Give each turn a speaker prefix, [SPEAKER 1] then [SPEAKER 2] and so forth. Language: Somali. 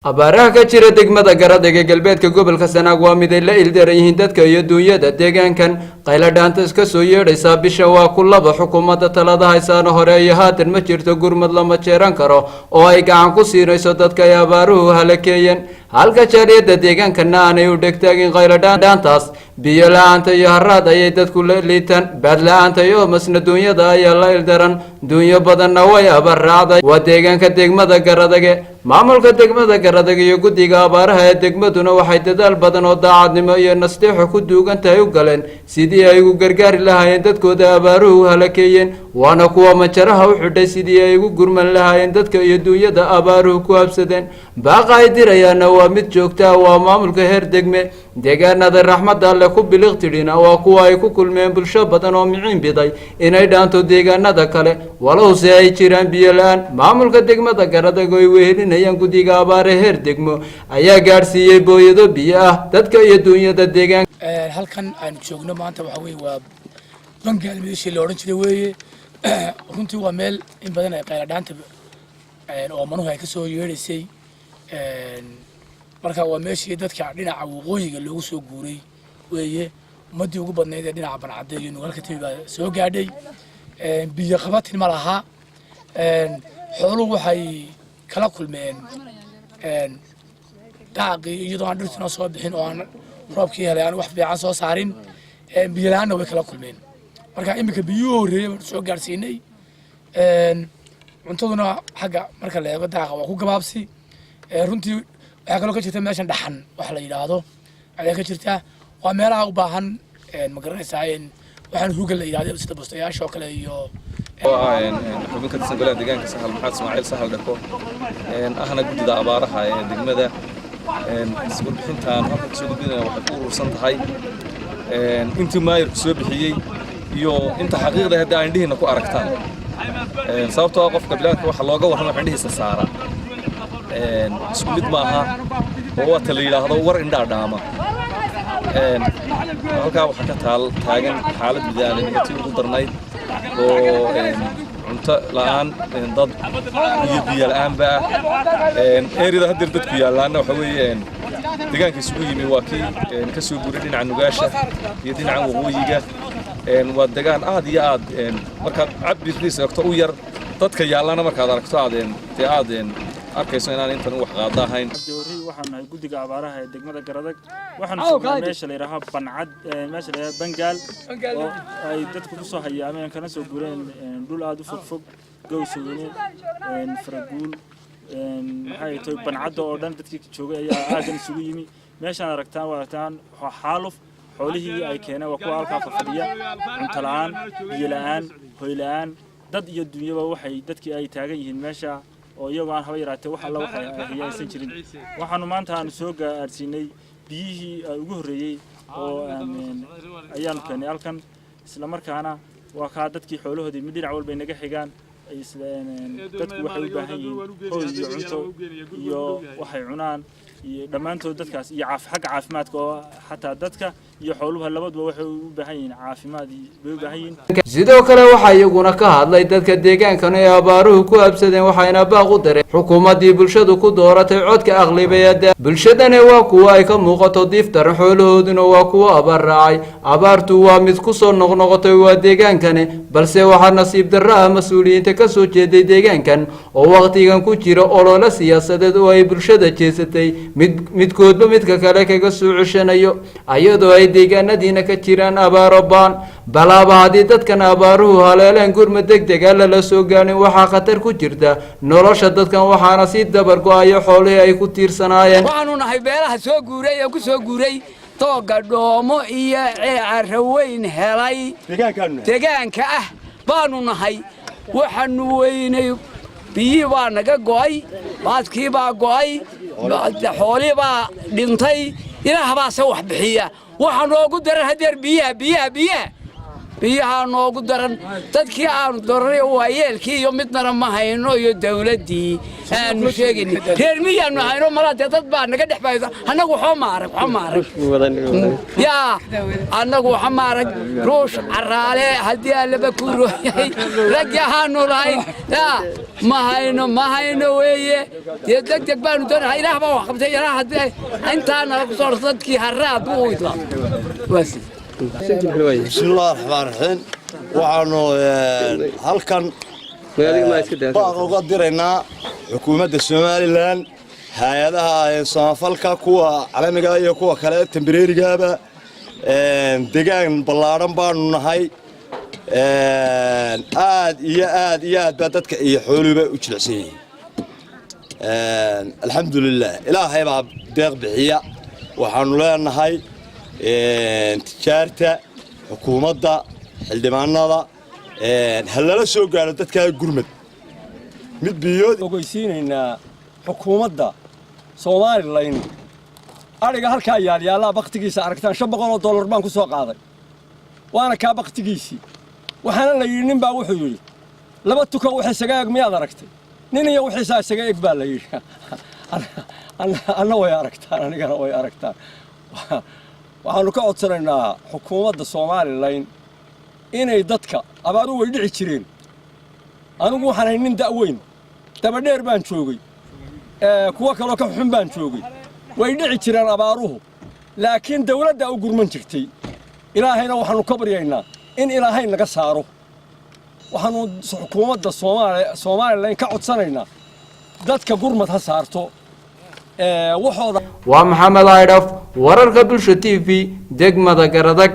[SPEAKER 1] Abaaraha ka jira degmada Garadeg ee galbeedka gobolka Sanaag waa mid ay la ildaran yihiin dadka iyo duunyada deegaankan. Qaylo dhaanta iska soo yeedhaysaa bisha waa ku laba. Xukuumadda talada haysaana hore iyo haatan ma jirto gurmad lama jeeran karo oo ay gacan ku siinayso dadka ay abaaruhu halakeeyeen, halka jaaliyadda deegaankana aanay u dhegtaagin qaylo dhaantaas. Biyo la-aanta iyo haraad ayay dadku la liitaan, baad la-aanta iyo masna duunyada ayaa la ildaran, duunyo badanna way abaar raacday. Waa deegaanka degmada Garadage. Maamulka degmada Garadag iyo guddiga abaaraha ee degmaduna waxay dadaal badan oo daacadnimo iyo nasteexo ku duugan tahay u galeen sidii ay ugu gargaari lahaayeen dadkooda abaaruhu halakeeyeen, waana kuwa majaraha u xidhay sidii ay ugu gurman lahaayeen dadka iyo duunyada abaaruhu ku habsadeen. Baaqa ay dirayaana waa mid joogta ah. Waa maamulka heer degme. Deegaanada raxmadda Alle ku biliq tidhina waa kuwa ay ku kulmeen bulsho badan oo miciin biday inay dhaanto deegaanada kale, walowse ay jiraan biyo la-aan. Maamulka degmada Garadag oo ay wehelinayaan guddiga abaare heer degmo ayaa gaadhsiiyey booyado biyo ah dadka iyo duunyada deegaanka.
[SPEAKER 2] Halkan aynu joogno maanta waxa weye waa Bangaal, meeshii la odhan jiray weeye. Runtii waa meel in badan ay qayla dhaanta oomanuhu ay kasoo yeedhaysay. Marka waa meeshii dadka dhinaca waqooyiga loogu soo guuray weeye. Ummaddii ugu badnayd ee dhinaca Bancadde iyo Nugalka timi baa soo gaadhay. Biyo qabatin ma laha. Xooluhu waxay kala kulmeen daaqii, iyadoo aan dhirtuna soo bixin oo aan roobkii helay aan wax fiican soo saarin. Biyo la-aanna way kala kulmeen. Marka iminka biyuhu horreeyey baanu soo gaadhsiinay. Cuntaduna xagga marka la eego daaqa waa ku gabaabsi. Runtii waxaa kaloo ka jirta meeshan dhaxan waxa la yidhaahdo ayaa ka jirta. Waa meelaha u baahan, ma garanaysaa, waxaan huga la yidhahdo, sida bustayaasha oo kale iyo
[SPEAKER 3] oo ah xubin ka tirsan golaha deegaanka, Sahal Maxamed Ismaaciil Sahal Dhako, ahna guddida abaaraha ee degmada. Warbixintaan halka kasoo gudbinaya waxay ku urursan tahay intii maayirku soo bixiyey iyo inta xaqiiqda hadda ay indhihiina ku aragtaan, sababtoo ah qofka bilaadka waxa looga warrama wax indhihiisa saara isku mid maaha, oo waata la yidhaahdo war indhaa dhaama. Halkaa waxaa ka taal taagan xaalad bini'aadanimo tii ugu darnayd, oo cunto la'aan dad iyo biyo la'aanba ah. Eriyada haddeer dadku yaallaanna waxa weeye deegaanka isugu yimi waa kii ka soo guuray dhinaca Nugaasha iyo dhinaca waqooyiga. Waa degaan aad iyo aad markaad cabirkiisa eegto u yar, dadka yaallana markaad aragto aad dee aad arkayso inaan intan u wax qaada ahayn.
[SPEAKER 4] Doori waxaan nahay guddiga abaaraha ee degmada Garadag. Waxaanu joognaa meesha la yidhaaho Bancad, meesha la yidhaho Bangaal, oo ay dadku kusoo hayaameen kana soo guureen dhul aada u fogfog, Gowsweyne, Faraguul, maxay tahay, Bancadda oo dhan dadkii joogay ayaa aaggan isugu yimi. Meeshaan aragtaan waa aragtaan xaaluf. Xoolihii ay keeneen waa kuwa halkaa fadhiya, cunto la'aan, biyo la'aan, hoy la'aan, dad iyo dunyaba waxay dadkii ay taagan yihiin meesha, oo iyagoo aan haba yaraatee wax alla waxay hayaysan jirin. Waxaanu maanta aanu soo gaarsiinay biyihii ugu horreeyey oo ayaanu keenay halkan. Isla markaana waa kaa dadkii xoolahoodii mid dhinac walba inaga xigaan. Dadku waxay u baahan yihiin hoy iyo cunto iyo waxay cunaan iyo dhammaantood dadkaas iyo xagga caafimaadka, oo xataa dadka iyo xooluhu labaduba waxay u baahan yihiin caafimaad bay u baahan yihiin.
[SPEAKER 1] Sidoo kale waxaa iyaguna ka hadlay dadka deegaankan ay abaaruhu ku habsadeen, waxayna baaq u dareen xukuumaddii bulshadu ku dooratay codka aqlibeeyada. Bulshadani waa kuwa ay ka muuqato diif daran, xoolahooduna waa kuwo abaar raacay. Abaartu waa mid kusoo noqnoqotay waa deegaankani, balse waxaa nasiib darro ah mas-uuliyiinta kasoo jeeday deegaankan oo wakhtigan ku jira olole siyaasadeed oo ay bulshada jeesatay, mid midkoodba midka kale kaga soo ceshanayo, ayadoo ay deegaanadiina ka jiraan abaaro baan. Balaaba haddii dadkan abaaruhu haleeleen gurma deg deg a lala soo gaarin, waxaa khatar ku jirta nolosha dadkan, waxaana sii dabar go-ayo xoolihii ay ku tiirsanaayeen.
[SPEAKER 5] Waxaanu nahay beelaha soo guuray ee ku soo guuray tooga Dhoomo iyo Caraweyn helay deegaanka ah baanu nahay. Waxaanu weynay biyihii baa naga go'ay, baadkii baa go'ay, xoolii baa dhintay. Ilaah baase wax bixiya. Waxaa noogu daran hadeer biyaha, biyaha, biyaha. Biyahaa noogu daran. Dadkii aanu doranay, waayeelkii iyo midnana ma hayno, iyo dawladdii aanu sheegayni. Reer miyaanu hayno malaa dee, dad baa naga dhex baayso. Annagu waxba ma arag, waxba ma arag yaa, annagu waxa ma arag. Ruush Caraale haddii Allaba ku rooyay, raggii ahaanu lahayn yaa ma hayno, ma hayno weeye. Dee deg deg baanu doonaa. Ilaah baa wax qabtay. Ilaah haddii intaa nala ku soo dadkii haraad buu u idlaa.
[SPEAKER 6] Bismillahi raxmaan raxiim. Waxaanu halkan baaq uga diraynaa xukuumadda Somaliland, hay-adaha samafalka, kuwa caalamiga iyo kuwa kale temporary-gaaba. Degaan ballaadhan baanu nahay. Aad iyo aad iyo aad baa dadka iyo xooluhuba u jilicsan yihiin. Alxamdulilah, Ilaahay baa deeq bixiya. Waxaanu leenahay tijaarta, xukuumadda, xildhibaanada, ha lala soo gaaro dadkaa gurmad mid biyood.
[SPEAKER 7] Ogeysiinaynaa xukuumadda Somaliland, adhiga halkaa yaalyaallaa baktigiisa aragtaan, $500 baan ku soo qaaday, waana kaa baktigiisii. Waxaana la yidhi, nin baa wuxuu yidhi, "Laba tuka wax isaga eg miyaad aragtay?" Nin iyo wixiisaa isaga eg baa la yidhi. Anna way aragtaan, anigana way aragtaan. Waxaannu ka codsanaynaa xukuumadda Somaliland inay dadka abaaru way dhici jireen. Anigu waxaan ahay nin da'weyn, dabadheer baan joogay, kuwo kaloo ka xun baan joogay. Way dhici jireen abaaruhu, laakiin dawladdaa u gurman jirtay. Ilaahayna waxaannu ka baryaynaa in Ilaahay naga saaro. Waxaannu xukuumadda Somaliland ka codsanaynaa dadka gurmad ha saarto waxooda.
[SPEAKER 1] Waa Maxamed Aydhaf, wararka Bulsha TV, degmada Garadag.